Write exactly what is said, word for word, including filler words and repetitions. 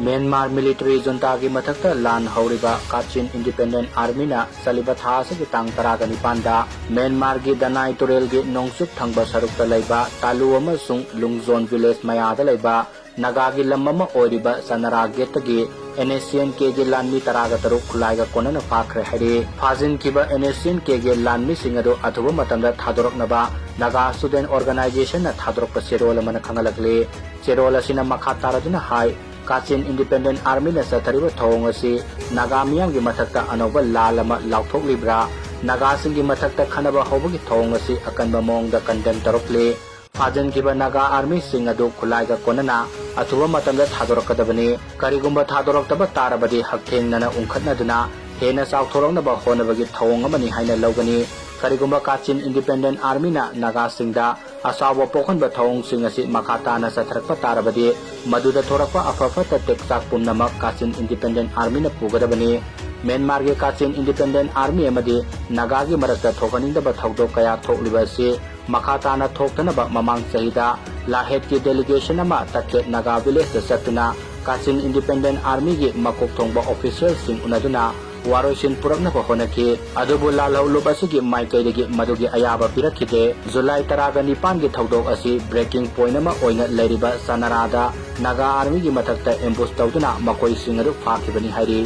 Myanmar military ꯖꯨꯟꯇꯥꯒꯤ ꯃꯊꯛꯇ ꯂꯥꯟ ꯍꯧꯔꯤꯕ ꯀꯥꯆꯤꯟ ꯏꯟꯗꯤꯄꯦꯟꯗꯦꯟ ꯑꯥꯔꯃꯤꯅ ꯆꯠꯂꯤꯕ ꯊꯥ ꯑꯁꯤꯒꯤ ꯇꯥꯡ ꯇꯔꯥꯒ ꯅꯤꯄꯥꯟꯗ ꯃ꯭ꯌꯥꯟꯃꯥꯔꯒꯤ ꯗꯅꯥꯏ ꯇꯨꯔꯦꯜꯒꯤ ꯅꯣꯡꯆꯨꯞ ꯊꯪꯕ ꯁꯔꯨꯛꯇ ꯂꯩꯕ ꯇꯥꯂꯨ ꯑꯃꯁꯨꯡ ꯂꯨꯡꯖꯣꯟ ꯚꯤꯂꯦꯖ ꯃꯌꯥꯗ ꯂꯩꯕ ꯅꯥꯒꯥꯒꯤ ꯂꯝ ꯑꯃ ꯑꯣꯏꯔꯤꯕ ꯆꯅꯔꯥ ꯒꯦꯠꯇꯒꯤ ꯑꯦꯟ ꯑꯦꯁ ꯁꯤ ꯑꯦꯟ ꯀꯦꯒꯤ ꯂꯥꯟꯃꯤ ꯇꯔꯥꯒ ꯇꯔꯨꯛ ꯈꯨꯠꯂꯥꯏꯒ ꯀꯣꯟꯅꯅ ꯐꯥꯈ꯭ꯔꯦ ꯍꯥꯏꯔꯤ꯫ ꯐꯥꯖꯤꯟꯈꯤꯕ ꯑꯦꯟ ꯑꯦꯁ ꯁꯤ ꯑꯦꯟ ꯀꯦꯒꯤ ꯂꯥꯟꯃꯤꯁꯤꯡ ꯑꯗꯨ ꯑꯊꯨꯕ ꯃꯇꯝꯗ ꯊꯥꯗꯣꯔꯛꯅꯕ ꯅꯥꯒꯥ ꯁ꯭ꯇꯨꯗꯦꯟꯠ ꯑꯣꯔꯒꯅꯥꯏꯖꯦꯁꯟꯅ ꯊꯥꯗꯣꯔꯛꯄ ꯆꯦꯔꯣꯜ ꯑꯃꯅ ꯈꯪꯍꯜꯂꯛꯂꯤ꯫ ꯆꯦꯔꯣꯜ ꯑꯁꯤꯅ ꯃꯈꯥ ꯇꯥꯔꯗꯨꯅ ꯍꯥꯏ, ꯀꯥꯆꯤꯟ ꯏꯟꯗꯤꯄꯦꯟꯗꯦꯟ ꯑꯥꯔꯃꯤꯅ ꯆꯠꯊꯔꯤꯕ ꯊꯧꯑꯣꯡ ꯑꯁꯤ ꯅꯥꯒꯥ ꯃꯤꯌꯥꯝꯒꯤ ꯃꯊꯛꯇ ꯑꯅꯧꯕ ꯂꯥꯜ ꯑꯃ ꯂꯥꯎꯊꯣꯛꯂꯤꯕ꯭ꯔꯥ? ꯅꯥꯒꯥꯁꯤꯡꯒꯤ ꯃꯊꯛꯇ ꯈꯠꯅꯕ ꯍꯧꯕꯒꯤ ꯊꯧꯑꯣꯡ ꯑꯁꯤ ꯑꯀꯟꯕ ꯃꯑꯣꯡꯗ ꯀꯟꯗꯦꯝ ꯇꯧꯔꯛꯂꯤ꯫ ꯐꯥꯖꯤꯟꯈꯤꯕ ꯅꯥꯒꯥ ꯑꯥꯔꯃꯤꯁꯤꯡ ꯑꯗꯨ ꯈꯨꯠꯂꯥꯏꯒ ꯀꯣꯟꯅꯅ ꯑꯊꯨꯕ ꯃꯇꯝꯗ ꯊꯥꯗꯣꯔꯛꯀꯗꯕꯅꯤ꯫ ꯀꯔꯤꯒꯨꯝꯕ ꯊꯥꯗꯣꯔꯛꯇꯕ ꯇꯥꯔꯕꯗꯤ ꯍꯛꯊꯦꯡꯅꯅ ꯎꯪꯈꯠꯅꯗꯨꯅ ꯍꯦꯟꯅ ꯆꯥꯎꯊꯣꯔꯛꯅꯕ ꯍꯣꯠꯅꯕꯒꯤ ꯊꯧꯑꯣꯡ ꯑꯃꯅꯤ ꯍꯥꯏꯅ ꯂꯧꯒꯅꯤ꯫ ꯀꯔꯤꯒꯨꯝꯕ ꯀꯥꯆꯤꯟ ꯏꯟꯗꯤꯄꯦꯟꯗꯦꯟ ꯑꯥꯔꯃꯤꯅ ꯅꯥꯒꯥꯁꯤꯡꯗ ꯑꯁꯥꯎꯕ ꯄꯣꯛꯍꯟꯕ ꯊꯧꯑꯣꯡꯁꯤꯡ ꯑꯁꯤ ꯃꯈꯥ ꯇꯥꯅ ꯆꯠꯊꯔꯛꯄ ꯇꯥꯔꯕꯗꯤ, ꯃꯗꯨꯗ ꯊꯣꯔꯛꯄ ꯑꯐ ꯐꯠꯇ ꯇꯦꯛꯆꯥꯛ ꯄꯨꯝꯅꯃꯛ ꯀꯥꯆꯤꯟ ꯏꯟꯗꯤꯄꯦꯟꯗꯦꯟ ꯑꯥꯔꯃꯤꯅ ꯄꯨꯒꯗꯕꯅꯤ꯫ ꯃ꯭ꯌꯥꯟꯃꯥꯔꯒꯤ ꯀꯥꯆꯤꯟ ꯏꯟꯗꯤꯄꯦꯟꯗꯦꯟ ꯑꯥꯔꯃꯤ ꯑꯃꯗꯤ ꯅꯥꯒꯥꯒꯤ ꯃꯔꯛꯇ ꯊꯣꯛꯍꯟꯅꯤꯡꯗꯕ ꯊꯧꯗꯣꯛ ꯀꯌꯥ ꯊꯣꯛꯂꯤꯕ ꯑꯁꯤ ꯃꯈꯥ ꯇꯥꯅ ꯊꯣꯛꯇꯅꯕ ꯃꯃꯥꯡ ꯆꯍꯤꯗ ꯂꯥꯍꯦꯠꯀꯤ ꯗꯦꯂꯤꯒꯦꯁꯟ ꯑꯃ ꯇꯈꯦꯠ ꯅꯥꯒꯥ ꯚꯤꯂꯦꯖꯇ ꯆꯠꯇꯨꯅ ꯀꯥꯆꯤꯟ ꯏꯟꯗꯤꯄꯦꯟꯗꯦꯟ ꯑꯥꯔꯃꯤꯒꯤ ꯃꯀꯣꯛ ꯊꯣꯡꯕ ꯑꯣꯐꯤꯁꯤꯌꯦꯜꯁꯤꯡ ꯎꯅꯗꯨꯅ ꯋꯥꯔꯣꯏꯁꯤꯟ ꯄꯨꯔꯛꯅꯕ ꯍꯣꯠꯅꯈꯤ꯫ ꯑꯗꯨꯕꯨ ꯂꯥꯜꯍꯧꯂꯨꯞ ꯑꯁꯤꯒꯤ ꯃꯥꯏꯀꯩꯗꯒꯤ ꯃꯗꯨꯒꯤ ꯑꯌꯥꯕ ꯄꯤꯔꯛꯈꯤꯗꯦ꯫ ꯖꯨꯂꯥꯏ ꯇꯔꯥꯒ ꯅꯤꯄꯥꯟꯒꯤ ꯊꯧꯗꯣꯛ ꯑꯁꯤ ꯕ꯭ꯔꯦꯀꯤꯡ ꯄꯣꯏꯟꯠ ꯑꯃ ꯑꯣꯏꯅ ꯂꯩꯔꯤꯕ ꯆꯅꯔꯥꯗ ꯅꯥꯒꯥ ꯑꯥꯔꯃꯤꯒꯤ ꯃꯊꯛꯇ ꯑꯦꯝꯕꯨꯁ ꯇꯧꯗꯨꯅ ꯃꯈꯣꯏꯁꯤꯡ ꯑꯗꯨ ꯐꯥꯈꯤꯕꯅꯤ ꯍꯥꯏꯔꯤ꯫